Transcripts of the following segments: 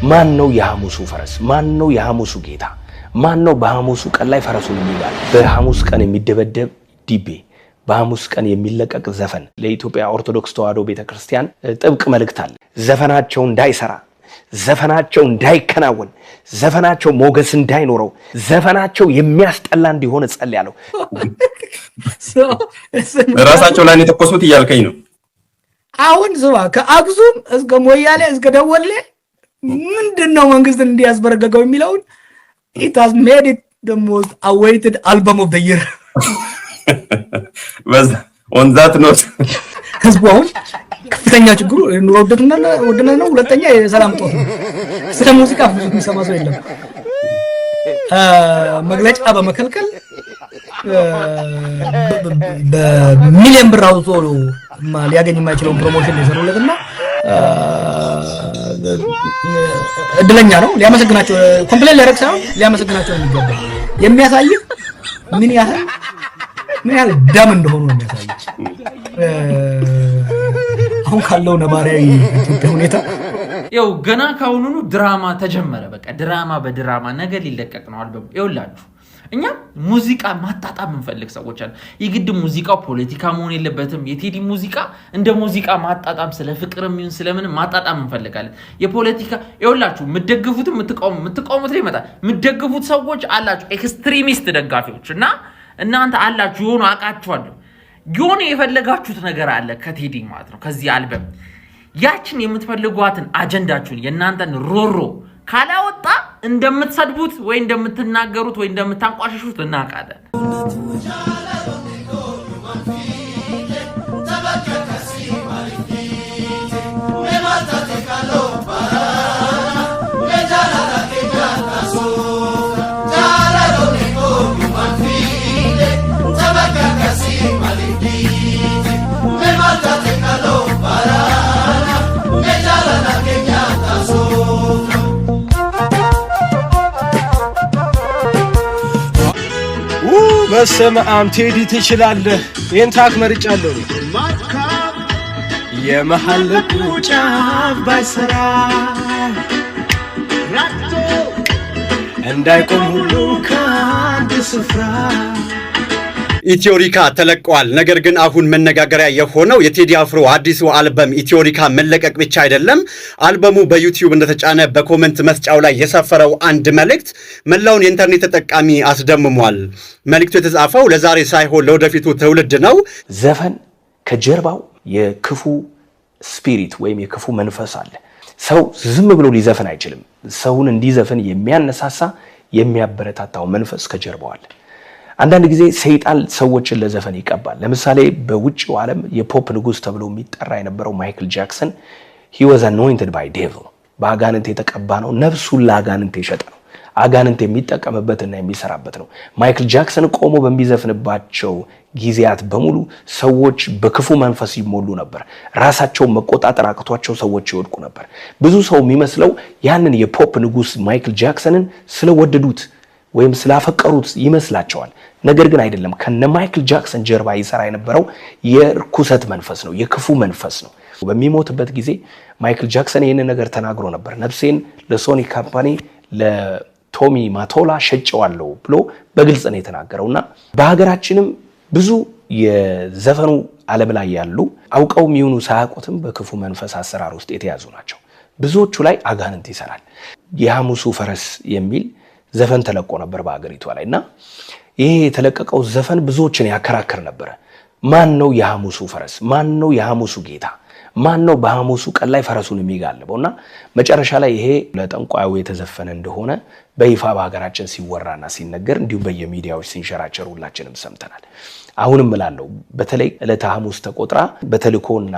ማን ነው የሐሙሱ ፈረስ? ማን ነው የሐሙሱ ጌታ? ማን ነው በሐሙሱ ቀን ላይ ፈረሱን የሚጋልብ? በሐሙስ ቀን የሚደበደብ ዲቤ፣ በሐሙስ ቀን የሚለቀቅ ዘፈን ለኢትዮጵያ ኦርቶዶክስ ተዋሕዶ ቤተክርስቲያን ጥብቅ መልእክት አለ። ዘፈናቸው እንዳይሰራ፣ ዘፈናቸው እንዳይከናወን፣ ዘፈናቸው ሞገስ እንዳይኖረው፣ ዘፈናቸው የሚያስጠላ እንዲሆን እጸልያለሁ። ራሳቸው ላይ የተኮሱት እያልከኝ ነው። አሁን ስማ፣ ከአክሱም እስከ ሞያሌ እስከ ደወሌ ምንድን ነው መንግስትን እንዲያስበረገገው የሚለውን it has made it the most awaited album of the year። On that note ህዝቡ አሁን ከፍተኛ ችግሩ ኑሮ ውድነት ነው። ሁለተኛ የሰላም እጦት ነው። ስለ ሙዚቃ ብዙ የሚሰማ ሰው የለም። መግለጫ በመከልከል በሚሊዮን ብር አውጥቶ ሊያገኝ የማይችለውን promotion የሰሩለት እና እድለኛ ነው። ሊያመሰግናቸው፣ complain ሊያደርግ ሳይሆን ሊያመሰግናቸው የሚገባ፣ የሚያሳይህ ምን ያህል dumb እንደሆኑ ነው የሚያሳይህ። አሁን ካለው ነባራዊ ኢትዮጵያ ሁኔታ ይኸው ገና ካሁኑኑ ድራማ ተጀመረ። በቃ ድራማ በድራማ ነገ ሊለቀቅ ነው አልበሙ። ይኸውላችሁ፣ እኛ ሙዚቃ ማጣጣም የምንፈልግ ሰዎች አለን። የግድ ሙዚቃው ፖለቲካ መሆን የለበትም። የቴዲ ሙዚቃ እንደ ሙዚቃ ማጣጣም፣ ስለ ፍቅርም ይሁን ስለምንም ማጣጣም እንፈልጋለን። የፖለቲካ፣ ይኸውላችሁ፣ የምትደግፉትም የምትቃወሙት ላይ ይመጣል። የምትደግፉት ሰዎች አላችሁ፣ extremist ደጋፊዎች እና እናንተ አላችሁ፣ የሆኑ አውቃችኋለሁ። የሆነ የፈለጋችሁት ነገር አለ ከቴዲ ማለት ነው፣ ከዚህ አልበም ያችን የምትፈልጓትን አጀንዳችሁን፣ የእናንተን ሮሮ ካላወጣ እንደምትሰድቡት ወይ እንደምትናገሩት ወይ እንደምታንቋሸሹት እናውቃለን። በስመ አብ ቴዲ ትችላለህ። ይህን track መርጫለሁ። የመሀል ልቡ ጫፍ ባይሰራ እንዳይቆም ሁሉ ከአንድ ስፍራ። ኢትዮሪካ ተለቋል። ነገር ግን አሁን መነጋገሪያ የሆነው የቴዲ አፍሮ አዲሱ አልበም ኢትዮሪካ መለቀቅ ብቻ አይደለም። አልበሙ በዩቲዩብ እንደተጫነ በ comment መስጫው ላይ የሰፈረው አንድ መልእክት መላውን የኢንተርኔት ተጠቃሚ አስደምሟል። መልእክቱ የተጻፈው ለዛሬ ሳይሆን ለወደፊቱ ትውልድ ነው። ዘፈን ከጀርባው የክፉ spirit ወይም የክፉ መንፈስ አለ። ሰው ዝም ብሎ ሊዘፍን አይችልም። ሰውን እንዲዘፍን የሚያነሳሳ፣ የሚያበረታታው መንፈስ ከጀርባው አለ። አንዳንድ ጊዜ ሰይጣን ሰዎችን ለዘፈን ይቀባል። ለምሳሌ በውጭው ዓለም የ pop ንጉሥ ተብሎ የሚጠራ የነበረው ማይክል ጃክሰን he was anointed by devil፣ በአጋንንት የተቀባ ነው። ነፍሱን ለአጋንንት የሸጠ ነው። አጋንንት የሚጠቀምበትና የሚሰራበት ነው። ማይክል ጃክሰን ቆሞ በሚዘፍንባቸው ጊዜያት በሙሉ ሰዎች በክፉ መንፈስ ይሞሉ ነበር። ራሳቸውን መቆጣጠር አቅቷቸው ሰዎች ይወድቁ ነበር። ብዙ ሰው የሚመስለው ያንን የ pop ንጉሥ ማይክል ጃክሰንን ስለወደዱት ወይም ስላፈቀሩት ይመስላቸዋል። ነገር ግን አይደለም። ከነ ማይክል ጃክሰን ጀርባ ይሰራ የነበረው የርኩሰት መንፈስ ነው፣ የክፉ መንፈስ ነው። በሚሞትበት ጊዜ ማይክል ጃክሰን ይህንን ነገር ተናግሮ ነበር። ነፍሴን ለሶኒ company፣ ለቶሚ ማቶላ ሸጨዋለሁ ብሎ በግልጽ ነው የተናገረው። እና በሀገራችንም ብዙ የዘፈኑ ዓለም ላይ ያሉ አውቀውም ይሁኑ ሳያውቁትም በክፉ መንፈስ አሰራር ውስጥ የተያዙ ናቸው። ብዙዎቹ ላይ አጋንንት ይሰራል። የሐሙሱ ፈረስ የሚል ዘፈን ተለቆ ነበር በሀገሪቷ ላይ እና ይሄ የተለቀቀው ዘፈን ብዙዎችን ያከራክር ነበረ። ማን ነው የሐሙሱ ፈረስ? ማን ነው የሐሙሱ ጌታ? ማን ነው በሐሙሱ ቀን ላይ ፈረሱን የሚጋልበው? እና መጨረሻ ላይ ይሄ ለጠንቋዩ የተዘፈነ እንደሆነ በይፋ በሀገራችን ሲወራና ሲነገር እንዲሁም በየሚዲያዎች ሲንሸራቸር ሁላችንም ሰምተናል። አሁንም እላለሁ፣ በተለይ ዕለተ ሐሙስ ተቆጥራ በተልእኮና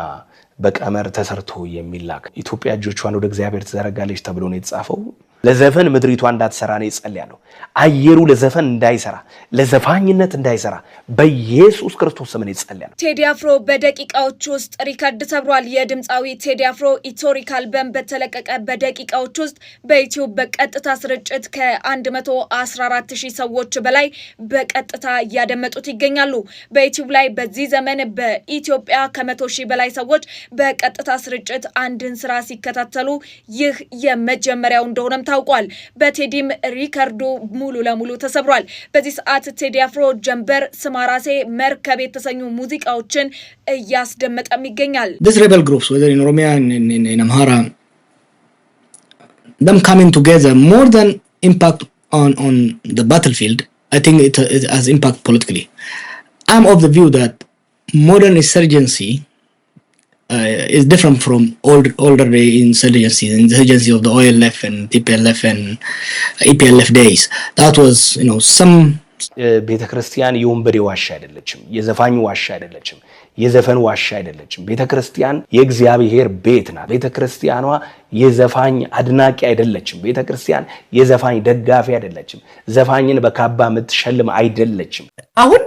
በቀመር ተሰርቶ የሚላክ፣ ኢትዮጵያ እጆቿን ወደ እግዚአብሔር ትዘረጋለች ተብሎ ነው የተጻፈው። ለዘፈን ምድሪቷ እንዳትሰራ ነው እጸልያለሁ። አየሩ ለዘፈን እንዳይሰራ፣ ለዘፋኝነት እንዳይሰራ በኢየሱስ ክርስቶስ ስም እጸልያለሁ። ቴዲ አፍሮ በደቂቃዎች ውስጥ ሪከርድ ሰብሯል። የድምፃዊ ቴዲ አፍሮ ኢትዮሪካ አልበም በተለቀቀ በደቂቃዎች ውስጥ በዩቲዩብ በቀጥታ ስርጭት ከ114 ሺህ ሰዎች በላይ በቀጥታ እያደመጡት ይገኛሉ። በዩቲዩብ ላይ በዚህ ዘመን በኢትዮጵያ ከ100,000 በላይ ሰዎች በቀጥታ ስርጭት አንድን ስራ ሲከታተሉ ይህ የመጀመሪያው እንደሆነም ታውቋል። በቴዲም ሪከርዱ ሙሉ ለሙሉ ተሰብሯል። በዚህ ሰዓት ቴዲ አፍሮ ጀንበር፣ ስማራሴ፣ መርከብ የተሰኙ ሙዚቃዎችን እያስደመጠም ይገኛል። These rebel groups, whether in Oromia and in Amhara, them coming together more than impact on the battlefield, I think it has impact politically. I'm of the view that modern insurgency is different from older day insurgency of the OLF and TPLF and EPLF days. That was some ቤተ ክርስቲያን የወንበዴ ዋሻ አይደለችም። የዘፋኝ ዋሻ አይደለችም። የዘፈን ዋሻ አይደለችም። ቤተ ክርስቲያን የእግዚአብሔር ቤት ናት። ቤተ ክርስቲያኗ የዘፋኝ አድናቂ አይደለችም። ቤተ ክርስቲያን የዘፋኝ ደጋፊ አይደለችም። ዘፋኝን በካባ የምትሸልም አይደለችም። አሁን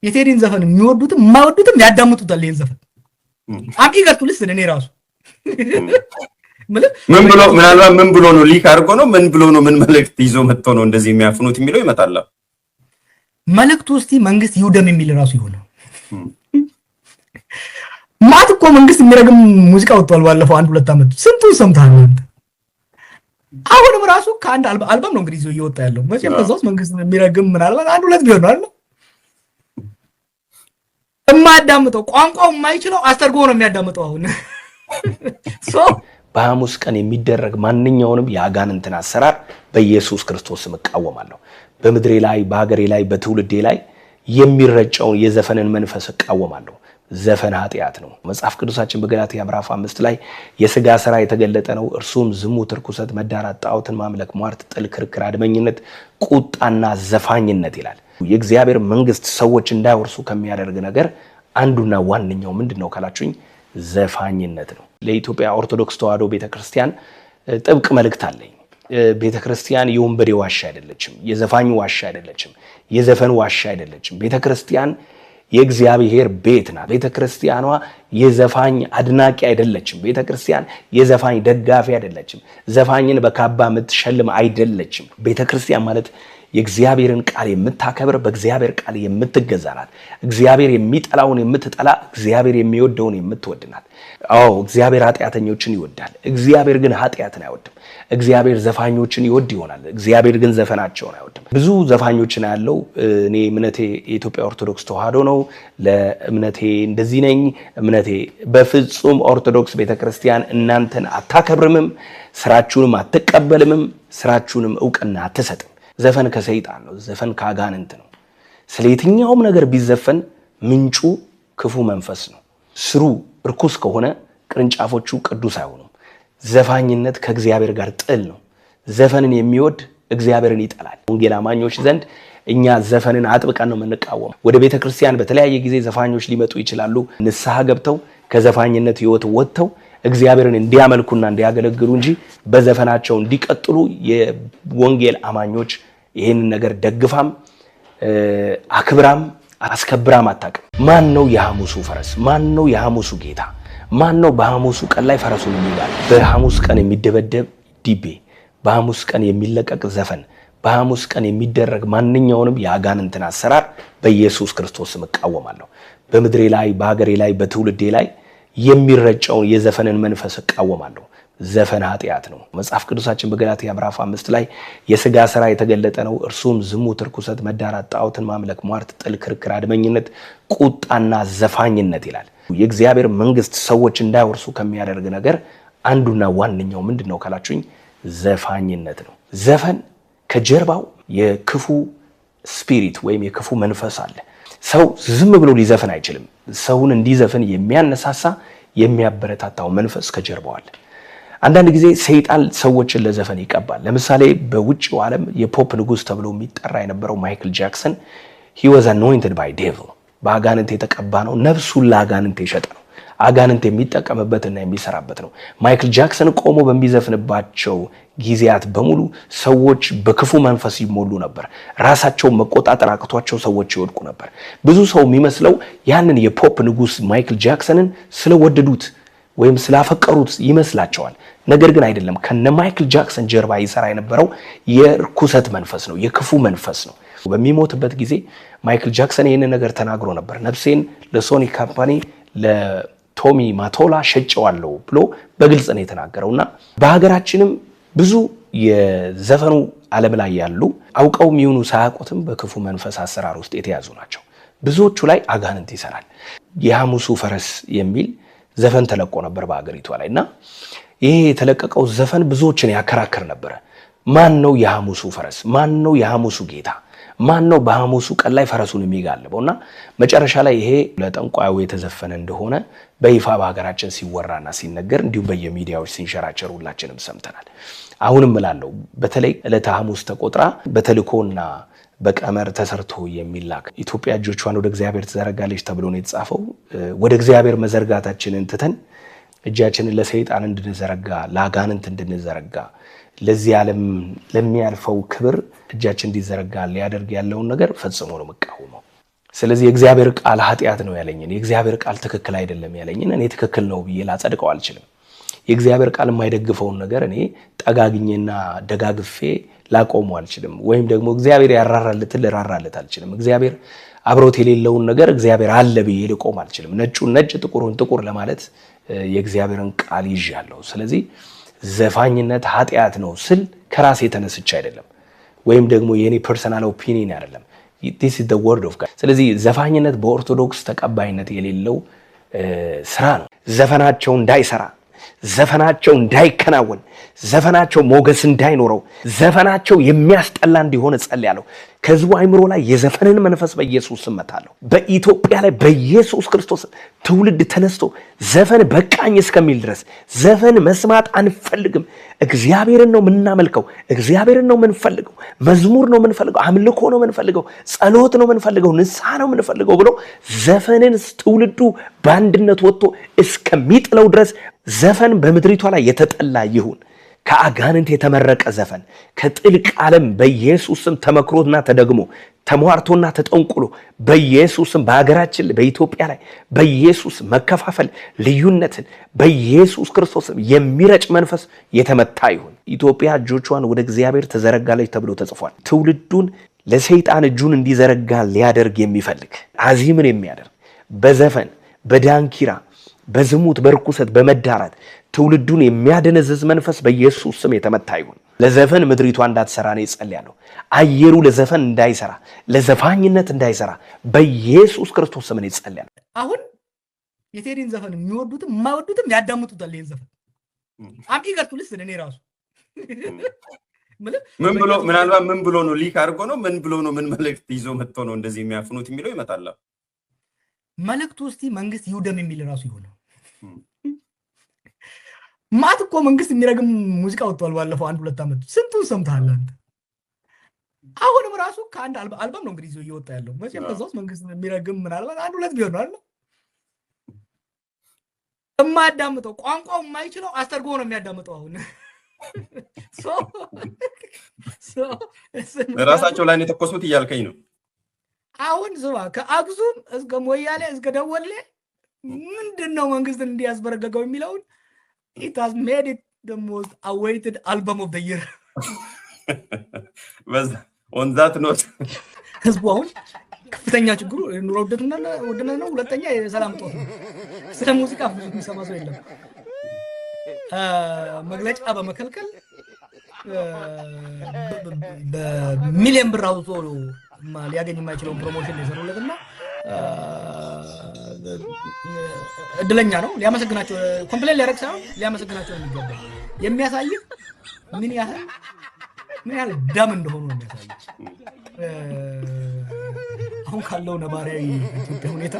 የቴዲን ዘፈን የሚወዱትም የማይወዱትም ያዳምጡታል። ይህን ዘፈን I'm eager to listen። እኔ ራሱ ምን ብሎ፣ ምናልባት ምን ብሎ ነው፣ leak አድርጎ ነው፣ ምን ብሎ ነው፣ ምን መልእክት ይዞ መጥቶ ነው እንደዚህ የሚያፍኑት የሚለው ይመጣል። መልእክቱ እስቲ መንግስት ይውደም የሚል ራሱ ይሆነ ማት እኮ መንግስት የሚረግም ሙዚቃ ወጥቷል። ባለፈው አንድ ሁለት ዓመት ስንቱን ሰምተሃል አንተ? አሁንም ራሱ ከአንድ አልበም ነው እንግዲህ ይዞ እየወጣ ያለው። መቼም ከዛ ውስጥ መንግስት የሚረግም ምናልባት አንድ ሁለት ቢሆን ነው አይደል? የማያዳምጠው፣ ቋንቋው የማይችለው አስተርጉሞ ነው የሚያዳምጠው። አሁን በሐሙስ ቀን የሚደረግ ማንኛውንም የአጋንንትን አሰራር በኢየሱስ ክርስቶስ ስም እቃወማለሁ። በምድሬ ላይ፣ በሀገሬ ላይ፣ በትውልዴ ላይ የሚረጨውን የዘፈንን መንፈስ እቃወማለሁ። ዘፈን ኃጢአት ነው። መጽሐፍ ቅዱሳችን በገላትያ ምዕራፍ 5 ላይ የስጋ ስራ የተገለጠ ነው፣ እርሱም ዝሙት፣ ርኩሰት፣ መዳራት፣ ጣዖትን ማምለክ፣ ሟርት፣ ጥል፣ ክርክር፣ አድመኝነት፣ ቁጣና ዘፋኝነት ይላል። የእግዚአብሔር መንግስት ሰዎች እንዳይወርሱ ከሚያደርግ ነገር አንዱና ዋነኛው ምንድን ነው ካላችሁኝ ዘፋኝነት ነው። ለኢትዮጵያ ኦርቶዶክስ ተዋሕዶ ቤተክርስቲያን ጥብቅ መልእክት አለኝ። ቤተክርስቲያን የወንበዴ ዋሻ አይደለችም። የዘፋኝ ዋሻ አይደለችም። የዘፈን ዋሻ አይደለችም። ቤተክርስቲያን የእግዚአብሔር ቤት ናት። ቤተክርስቲያኗ የዘፋኝ አድናቂ አይደለችም። ቤተክርስቲያን የዘፋኝ ደጋፊ አይደለችም። ዘፋኝን በካባ የምትሸልም አይደለችም። ቤተክርስቲያን ማለት የእግዚአብሔርን ቃል የምታከብር፣ በእግዚአብሔር ቃል የምትገዛ ናት። እግዚአብሔር የሚጠላውን የምትጠላ፣ እግዚአብሔር የሚወደውን የምትወድ ናት። አዎ፣ እግዚአብሔር ኃጢአተኞችን ይወዳል። እግዚአብሔር ግን ኃጢአትን አይወድም። እግዚአብሔር ዘፋኞችን ይወድ ይሆናል። እግዚአብሔር ግን ዘፈናቸውን አይወድም። ብዙ ዘፋኞችን ያለው እኔ እምነቴ የኢትዮጵያ ኦርቶዶክስ ተዋህዶ ነው፣ ለእምነቴ እንደዚህ ነኝ፣ እምነቴ በፍጹም ኦርቶዶክስ ቤተክርስቲያን እናንተን አታከብርምም፣ ስራችሁንም አትቀበልምም፣ ስራችሁንም እውቅና አትሰጥም። ዘፈን ከሰይጣን ነው። ዘፈን ከአጋንንት ነው። ስለ የትኛውም ነገር ቢዘፈን ምንጩ ክፉ መንፈስ ነው። ስሩ እርኩስ ከሆነ ቅርንጫፎቹ ቅዱስ አይሆኑም። ዘፋኝነት ከእግዚአብሔር ጋር ጥል ነው። ዘፈንን የሚወድ እግዚአብሔርን ይጠላል። ወንጌል አማኞች ዘንድ እኛ ዘፈንን አጥብቀን ነው የምንቃወመው። ወደ ቤተ ክርስቲያን በተለያየ ጊዜ ዘፋኞች ሊመጡ ይችላሉ። ንስሐ ገብተው ከዘፋኝነት ሕይወት ወጥተው እግዚአብሔርን እንዲያመልኩና እንዲያገለግሉ እንጂ በዘፈናቸው እንዲቀጥሉ የወንጌል አማኞች ይህንን ነገር ደግፋም አክብራም አስከብራም አታውቅም። ማን ነው የሐሙሱ ፈረስ? ማን ነው የሐሙሱ ጌታ? ማን ነው በሐሙሱ ቀን ላይ ፈረሱን የሚጋልብ? በሐሙስ ቀን የሚደበደብ ዲቤ፣ በሐሙስ ቀን የሚለቀቅ ዘፈን፣ በሐሙስ ቀን የሚደረግ ማንኛውንም የአጋንንትን አሰራር በኢየሱስ ክርስቶስ ስም እቃወማለሁ። በምድሬ ላይ፣ በሀገሬ ላይ፣ በትውልዴ ላይ የሚረጨውን የዘፈንን መንፈስ እቃወማለሁ። ዘፈን ኃጢአት ነው። መጽሐፍ ቅዱሳችን በገላትያ ምዕራፍ 5 ላይ የስጋ ስራ የተገለጠ ነው፣ እርሱም ዝሙት፣ ርኩሰት፣ መዳራት፣ ጣዖትን ማምለክ፣ ሟርት፣ ጥል፣ ክርክር፣ አድመኝነት፣ ቁጣና ዘፋኝነት ይላል። የእግዚአብሔር መንግስት ሰዎች እንዳይወርሱ ከሚያደርግ ነገር አንዱና ዋነኛው ምንድን ነው ካላችሁኝ ዘፋኝነት ነው። ዘፈን ከጀርባው የክፉ spirit ወይም የክፉ መንፈስ አለ። ሰው ዝም ብሎ ሊዘፍን አይችልም። ሰውን እንዲዘፍን የሚያነሳሳ፣ የሚያበረታታው መንፈስ ከጀርባው አለ። አንዳንድ ጊዜ ሰይጣን ሰዎችን ለዘፈን ይቀባል። ለምሳሌ በውጭው ዓለም የፖፕ ንጉሥ ተብሎ የሚጠራ የነበረው ማይክል ጃክሰን he was anointed by devil፣ በአጋንንት የተቀባ ነው። ነፍሱን ለአጋንንት የሸጠ ነው። አጋንንት የሚጠቀምበትና የሚሰራበት ነው። ማይክል ጃክሰን ቆሞ በሚዘፍንባቸው ጊዜያት በሙሉ ሰዎች በክፉ መንፈስ ይሞሉ ነበር። ራሳቸውን መቆጣጠር አቅቷቸው ሰዎች ይወድቁ ነበር። ብዙ ሰው የሚመስለው ያንን የ pop ንጉስ ማይክል ጃክሰንን ስለወደዱት ወይም ስላፈቀሩት ይመስላቸዋል። ነገር ግን አይደለም። ከነ ማይክል ጃክሰን ጀርባ ይሰራ የነበረው የርኩሰት መንፈስ ነው፣ የክፉ መንፈስ ነው። በሚሞትበት ጊዜ ማይክል ጃክሰን ይህንን ነገር ተናግሮ ነበር። ነፍሴን ለ Sony company፣ ለቶሚ ማቶላ ሸጨዋለሁ ብሎ በግልጽ ነው የተናገረው። እና በሀገራችንም ብዙ የዘፈኑ ዓለም ላይ ያሉ አውቀው የሚሆኑ ሳያውቁትም በክፉ መንፈስ አሰራር ውስጥ የተያዙ ናቸው። ብዙዎቹ ላይ አጋንንት ይሰራል። የሐሙሱ ፈረስ የሚል ዘፈን ተለቆ ነበር በሀገሪቷ ላይ። እና ይሄ የተለቀቀው ዘፈን ብዙዎችን ያከራክር ነበረ። ማን ነው የሐሙሱ ፈረስ? ማን ነው የሐሙሱ ጌታ? ማን ነው በሐሙሱ ቀን ላይ ፈረሱን የሚጋልበው? እና መጨረሻ ላይ ይሄ ለጠንቋዩ የተዘፈነ እንደሆነ በይፋ በሀገራችን ሲወራና ሲነገር እንዲሁም በየሚዲያዎች ሲንሸራቸር ሁላችንም ሰምተናል። አሁንም እላለሁ፣ በተለይ ዕለተ ሐሙስ ተቆጥራ በተልእኮና በቀመር ተሰርቶ የሚላክ፣ ኢትዮጵያ እጆቿን ወደ እግዚአብሔር ትዘረጋለች ተብሎ ነው የተጻፈው። ወደ እግዚአብሔር መዘርጋታችንን ትተን እጃችንን ለሰይጣን እንድንዘረጋ፣ ለአጋንንት እንድንዘረጋ፣ ለዚህ ዓለም ለሚያልፈው ክብር እጃችን እንዲዘረጋ ሊያደርግ ያለውን ነገር ፈጽሞ ነው የምቃወመው። ስለዚህ የእግዚአብሔር ቃል ኃጢአት ነው ያለኝን፣ የእግዚአብሔር ቃል ትክክል አይደለም ያለኝን እኔ ትክክል ነው ብዬ ላጸድቀው አልችልም። የእግዚአብሔር ቃል የማይደግፈውን ነገር እኔ ጠጋግኜና ደጋግፌ ላቆመው አልችልም። ወይም ደግሞ እግዚአብሔር ያራራለትን ልራራለት አልችልም። እግዚአብሔር አብሮት የሌለውን ነገር እግዚአብሔር አለ ብዬ ልቆም አልችልም። ነጩን ነጭ፣ ጥቁሩን ጥቁር ለማለት የእግዚአብሔርን ቃል ይዣለሁ። ስለዚህ ዘፋኝነት ኃጢአት ነው ስል ከራሴ ተነስቼ አይደለም፣ ወይም ደግሞ የኔ personal opinion አይደለም። This is the word of God። ስለዚህ ዘፋኝነት በኦርቶዶክስ ተቀባይነት የሌለው ስራ ነው። ዘፈናቸው እንዳይሰራ፣ ዘፈናቸው እንዳይከናወን፣ ዘፈናቸው ሞገስ እንዳይኖረው፣ ዘፈናቸው የሚያስጠላ እንዲሆን እጸልያለሁ። ከህዝቡ አይምሮ ላይ የዘፈንን መንፈስ በኢየሱስ ስም እመታለሁ። በኢትዮጵያ ላይ በኢየሱስ ክርስቶስ ትውልድ ተነስቶ ዘፈን በቃኝ እስከሚል ድረስ፣ ዘፈን መስማት አንፈልግም፣ እግዚአብሔርን ነው የምናመልከው፣ እግዚአብሔርን ነው የምንፈልገው፣ መዝሙር ነው የምንፈልገው፣ አምልኮ ነው የምንፈልገው፣ ጸሎት ነው የምንፈልገው፣ ንስሐ ነው የምንፈልገው ብሎ ዘፈንን ትውልዱ በአንድነት ወጥቶ እስከሚጥለው ድረስ ዘፈን በምድሪቷ ላይ የተጠላ ይሁን። ከአጋንንት የተመረቀ ዘፈን ከጥልቅ ዓለም በኢየሱስ ስም ተመክሮና ተደግሞ፣ ተሟርቶና ተጠንቁሎ በኢየሱስ ስም በሀገራችን በኢትዮጵያ ላይ በኢየሱስ መከፋፈል፣ ልዩነትን በኢየሱስ ክርስቶስ ስም የሚረጭ መንፈስ የተመታ ይሁን። ኢትዮጵያ እጆቿን ወደ እግዚአብሔር ትዘረጋለች ተብሎ ተጽፏል። ትውልዱን ለሰይጣን እጁን እንዲዘረጋ ሊያደርግ የሚፈልግ፣ አዚምን የሚያደርግ፣ በዘፈን፣ በዳንኪራ፣ በዝሙት፣ በርኩሰት፣ በመዳራት ትውልዱን የሚያደነዝዝ መንፈስ በኢየሱስ ስም የተመታ ይሁን። ለዘፈን ምድሪቷ እንዳትሰራ ነው እጸልያለሁ። አየሩ ለዘፈን እንዳይሰራ፣ ለዘፋኝነት እንዳይሰራ በኢየሱስ ክርስቶስ ስም እጸልያለሁ። አሁን የቴዲን ዘፈን የሚወዱትም የማይወዱትም ያዳምጡታል። ይህን ዘፈን I'm eager to listen። እኔ ራሱ ምን ብሎ፣ ምናልባት ምን ብሎ ነው፣ leak አድርጎ ነው፣ ምን ብሎ ነው፣ ምን መልእክት ይዞ መጥቶ ነው እንደዚህ የሚያፍኑት የሚለው ይመጣል። መልእክቱ እስቲ መንግስት ይውደም የሚል ራሱ ይሆነ ማት እኮ መንግስት የሚረግም ሙዚቃ ወጥቷል። ባለፈው አንድ ሁለት ዓመት ስንቱን ሰምተሃል አንተ? አሁንም ራሱ ከአንድ አልበም ነው እንግዲህ ይዞ እየወጣ ያለው። መቼም ከዛ ውስጥ መንግስት የሚረግም ምናልባት አንድ ሁለት ቢሆን ነው አይደል? የማያዳምጠው፣ ቋንቋው የማይችለው አስተርጉሞ ነው የሚያዳምጠው። አሁን ራሳቸው ላይ የተኮሱት እያልከኝ ነው። አሁን ስማ፣ ከአክሱም እስከ ሞያሌ እስከ ደወሌ ምንድን ነው መንግስትን እንዲያስበረገገው የሚለውን it has made it the most awaited album of the year. On that note ህዝቡ አሁን ከፍተኛ ችግሩ ኑሮ ውድነት ነው። ሁለተኛ የሰላም እጦት ነው። ስለ ሙዚቃ ብዙ የሚሰማ ሰው የለም። መግለጫ በመከልከል በሚሊዮን ብር አውጥቶ ሊያገኝ የማይችለውን promotion የሰሩለት እና እድለኛ ነው። ሊያመሰግናቸው፣ complain ሊያደርግ ሳይሆን ሊያመሰግናቸው ነው የሚገባው። የሚያሳይህ ምን ያህል dumb እንደሆኑ ነው የሚያሳይህ። አሁን ካለው ነባራዊ ኢትዮጵያ ሁኔታ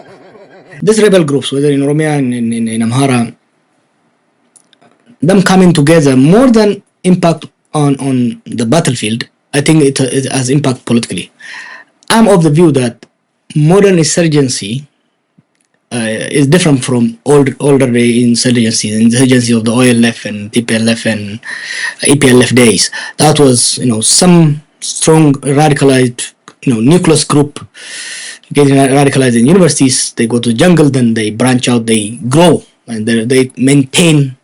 These rebel groups, whether in Oromia and in Amhara, them coming together, more than impact on the battlefield, I think it has impact politically. I'm of the view that modern insurgency is different from older day insurgency of the OLF and TPLF and EPLF days. That was some strong radicalized nucleus group getting radicalized in universities. They go to the jungle, then they branch out, they grow, and they maintain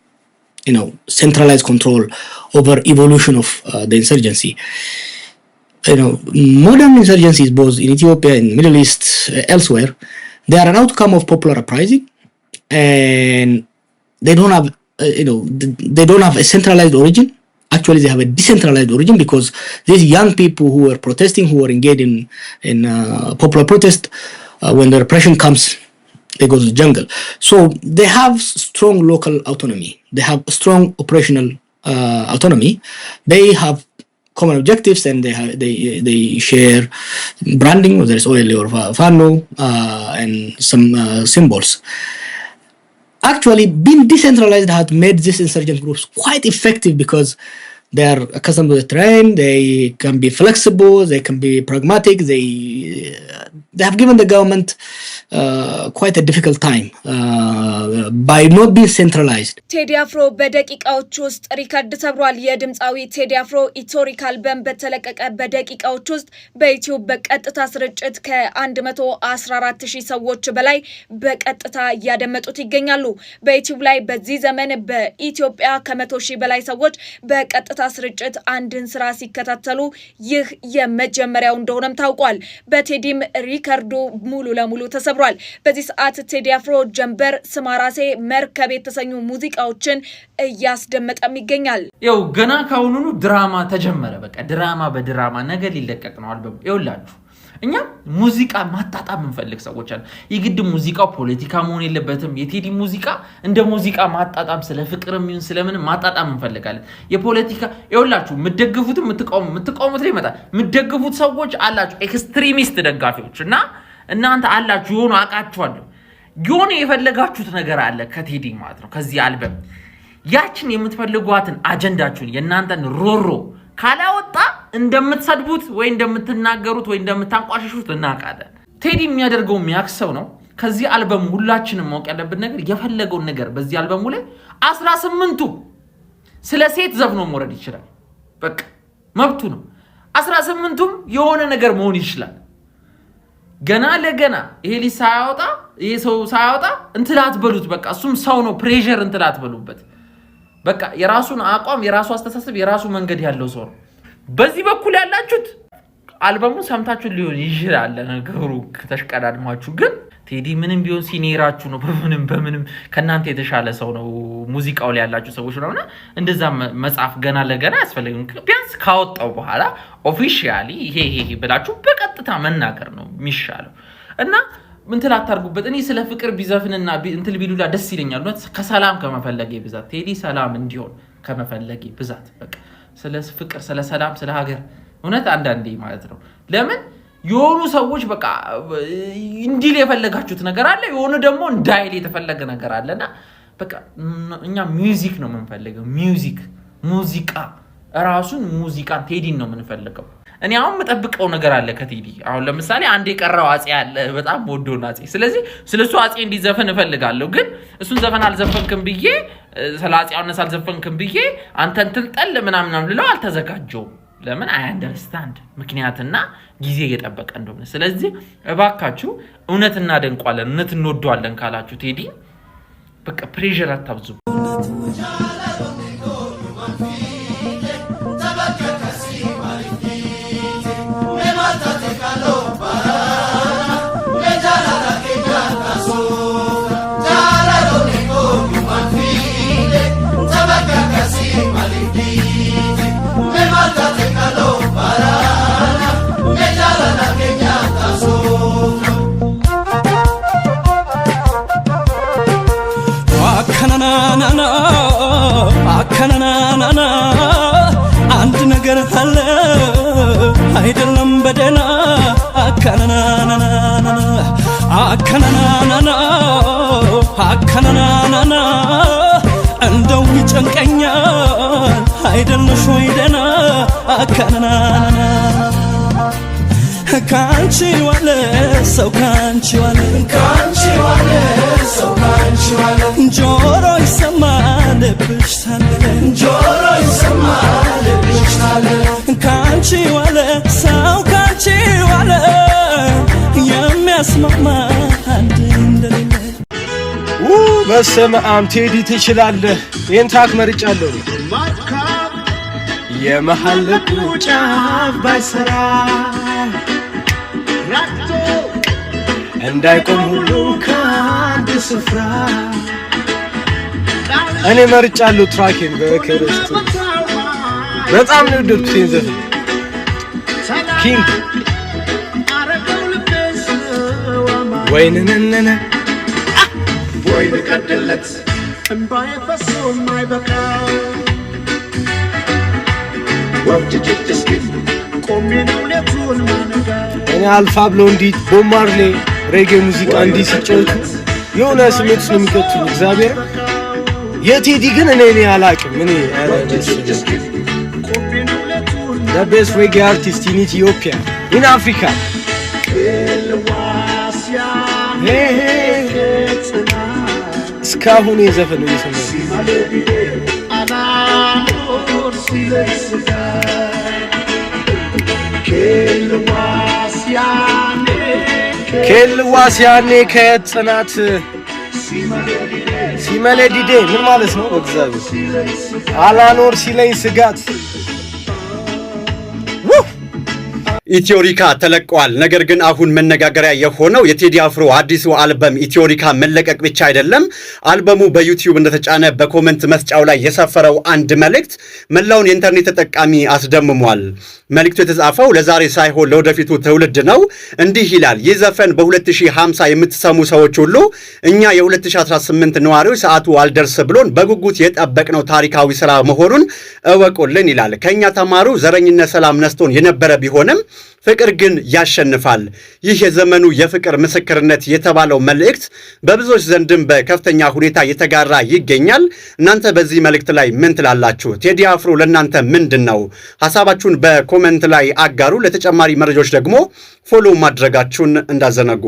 centralized control over evolution of the insurgency. Modern insurgencies, both in Ethiopia, in Middle East, elsewhere, they are an outcome of popular uprising, and they don't have a centralized origin. Actually, they have a decentralized origin because these young people who were protesting, who were engaged in popular protest, when the repression comes, they go to the jungle. So they have strong local autonomy. They have strong operational autonomy. They have common objectives and they share branding, whether it's OLA or Fano, and some symbols. Actually, being decentralized has made these insurgent groups quite effective because they are accustomed to the terrain, they can be flexible, they can be pragmatic, they have given the government quite a difficult time by not being centralized. ቴዲ አፍሮ በደቂቃዎች ውስጥ ሪከርድ ሰብሯል። የድምፃዊ ቴዲ አፍሮ ኢትዮሪካ አልበም በተለቀቀ በደቂቃዎች ውስጥ በዩቲዩብ በቀጥታ ስርጭት ከ114 ሺህ ሰዎች በላይ በቀጥታ እያደመጡት ይገኛሉ። በዩቲዩብ ላይ በዚህ ዘመን በኢትዮጵያ ከ100,000 በላይ ሰዎች በቀጥታ ስርጭት አንድን ስራ ሲከታተሉ ይህ የመጀመሪያው እንደሆነም ታውቋል። በቴዲም ሪከርዱ ሙሉ ለሙሉ ተሰብሯል። በዚህ ሰዓት ቴዲ አፍሮ ጀንበር፣ ስማራሴ፣ መርከብ የተሰኙ ሙዚቃዎችን እያስደመጠም ይገኛል። ይኸው ገና ካሁኑኑ ድራማ ተጀመረ። በቃ ድራማ በድራማ ነገ ሊለቀቅ ነው አልበሙ። ይኸውላችሁ፣ እኛ ሙዚቃ ማጣጣም የምንፈልግ ሰዎች አለን። የግድ ሙዚቃው ፖለቲካ መሆን የለበትም። የቴዲ ሙዚቃ እንደ ሙዚቃ ማጣጣም፣ ስለ ፍቅርም ይሁን ስለምንም ማጣጣም እንፈልጋለን። የፖለቲካ ይኸውላችሁ፣ የምትደግፉትም የምትቃወሙት ላይ ይመጣል። የምትደግፉት ሰዎች አላችሁ፣ extremist ደጋፊዎች እና እናንተ አላችሁ፣ የሆኑ አውቃችኋለሁ። የሆነ የፈለጋችሁት ነገር አለ ከቴዲ ማለት ነው፣ ከዚህ አልበም ያችን የምትፈልጓትን አጀንዳችሁን የእናንተን ሮሮ ካላወጣ እንደምትሰድቡት ወይ እንደምትናገሩት ወይ እንደምታንቋሽሹት እናውቃለን። ቴዲ የሚያደርገው የሚያውቅ ሰው ነው። ከዚህ አልበሙ ሁላችንም ማወቅ ያለብን ነገር የፈለገውን ነገር በዚህ አልበሙ ላይ 18ቱ ስለ ሴት ዘፍኖ መውረድ ይችላል። በቃ መብቱ ነው። 18ቱም የሆነ ነገር መሆን ይችላል። ገና ለገና ይሄ ልጅ ሳያወጣ፣ ይሄ ሰው ሳያወጣ እንትን አትበሉት። በቃ እሱም ሰው ነው። Pressure እንትን አትበሉበት። በቃ የራሱን አቋም፣ የራሱ አስተሳሰብ፣ የራሱ መንገድ ያለው ሰው ነው። በዚህ በኩል ያላችሁት አልበሙ ሰምታችሁ ሊሆን ይችላል። ነገሩ ተሽቀዳድማችሁ፣ ግን ቴዲ ምንም ቢሆን senior ኣችሁ ነው። በምንም በምንም ከእናንተ የተሻለ ሰው ነው። ሙዚቃው ላይ ያላችሁ ሰዎች ነውና እንደዛ መጻፍ ገና ለገና አያስፈልግም። ቢያንስ ካወጣው በኋላ officially ይሄ ይሄ ብላችሁ በቀጥታ መናገር ነው የሚሻለው እና እንትን አታርጉበት። እኔ ስለ ፍቅር ቢዘፍንና እንትን ቢሉላ ደስ ይለኛል። እውነት ከሰላም ከመፈለጌ ብዛት፣ ቴዲ ሰላም እንዲሆን ከመፈለጌ ብዛት፣ በቃ ስለ ፍቅር፣ ስለ ሰላም፣ ስለ ሀገር እውነት አንዳንዴ ማለት ነው። ለምን የሆኑ ሰዎች በቃ እንዲል የፈለጋችሁት ነገር አለ፣ የሆኑ ደግሞ እንዳይል የተፈለገ ነገር አለ እና በቃ እኛ music ነው የምንፈልገው። Music፣ ሙዚቃ ራሱን ሙዚቃን ቴዲን ነው የምንፈልገው። እኔ አሁን የምጠብቀው ነገር አለ ከቴዲ። አሁን ለምሳሌ አንድ የቀረው አፄ አለ፣ በጣም ወዶን አፄ። ስለዚህ ስለ እሱ አፄ እንዲዘፈን እፈልጋለሁ። ግን እሱን ዘፈን አልዘፈንክም ብዬ፣ ስለ አፄ ዮሐንስ አልዘፈንክም ብዬ አንተ እንትን ጠል ምናምን ልለው አልተዘጋጀውም። ለምን I understand ምክንያትና ጊዜ እየጠበቀ እንደሆነ። ስለዚህ እባካችሁ እውነት እናደንቋለን፣ እውነት እንወደዋለን ካላችሁ ቴዲ በቃ pressure አታብዙ። አከናናና አከናናና አንድ ነገር አለ አይደለም በደና አከናናና አከናናና አከናናና እንደው ይጨንቀኛል አይደለሽ ወይ ደና አከናናና። ካንቺ ዋለ ሰው ካንቺ ዋለ ካንቺ ዋለ ሰው ካንቺ ዋለ ጆሮ ይሰማ ልብሽ ታለለ ጆሮ ይሰማ ልብሽ ታለለ ካንቺ ዋለ ሰው ካንቺ ዋለ የሚያስማማ አንድ እንደሌለ። በስመ አብ ቴዲ ትችላለህ። ይህን track መርጫለሁ። የመሀል ልቡ ጫፍ ባይሰራ ራቅቶ እንዳይቆም ሁሉ ከአንድ ስፍራ። እኔ መርጫለሁ track ኤን። በክርስቶስ በጣም ነው የወደድኩት ይህን ዘፈን። King ወይንንንን ወይን ቀድለት እምባዬ ፈሶ የማይበቃው ወፍጭጭጭ እስኪል ቆሜ ነው ሌቱን ማነጋ። እኔ አልፋ ብሎንዲ፣ ቦብ ማርሌ ሬጌ ሙዚቃ እንዲህ ሲጫወቱ የሆነ ስሜት ውስጥ ነው የሚከቱኝ። እግዚአብሔር የቴዲ ግን እኔ አላቅም። እኔ the best reggae artist in Ethiopia, in Africa። Hey, hey. እስካሁን የዘፈን ነው እየሰማሁ። አላኖር ሲለኝ ስጋት ኬልዋስ ያኔ። ኬልዋስ ያኔ ከየት ጽናት ሲመለዲዴ ምን ማለት ነው? በእግዚአብሔር አላኖር ሲለኝ ስጋት። ውህ! ኢትዮሪካ ተለቋል። ነገር ግን አሁን መነጋገሪያ የሆነው የቴዲ አፍሮ አዲሱ አልበም ኢትዮሪካ መለቀቅ ብቻ አይደለም። አልበሙ በዩቲዩብ እንደተጫነ በ comment መስጫው ላይ የሰፈረው አንድ መልእክት መላውን የኢንተርኔት ተጠቃሚ አስደምሟል። መልእክቱ የተጻፈው ለዛሬ ሳይሆን ለወደፊቱ ትውልድ ነው። እንዲህ ይላል። ይህ ዘፈን በ2050 የምትሰሙ ሰዎች ሁሉ እኛ የ2018 ነዋሪዎች ሰዓቱ አልደርስ ብሎን በጉጉት የጠበቅነው ታሪካዊ ስራ መሆኑን እወቁልን ይላል። ከእኛ ተማሩ። ዘረኝነት ሰላም ነስቶን የነበረ ቢሆንም ፍቅር ግን ያሸንፋል። ይህ የዘመኑ የፍቅር ምስክርነት የተባለው መልእክት በብዙዎች ዘንድም በከፍተኛ ሁኔታ እየተጋራ ይገኛል። እናንተ በዚህ መልእክት ላይ ምን ትላላችሁ? ቴዲ አፍሮ ለእናንተ ምንድን ነው? ሀሳባችሁን በ comment ላይ አጋሩ። ለተጨማሪ መረጃዎች ደግሞ follow ማድረጋችሁን እንዳትዘነጉ።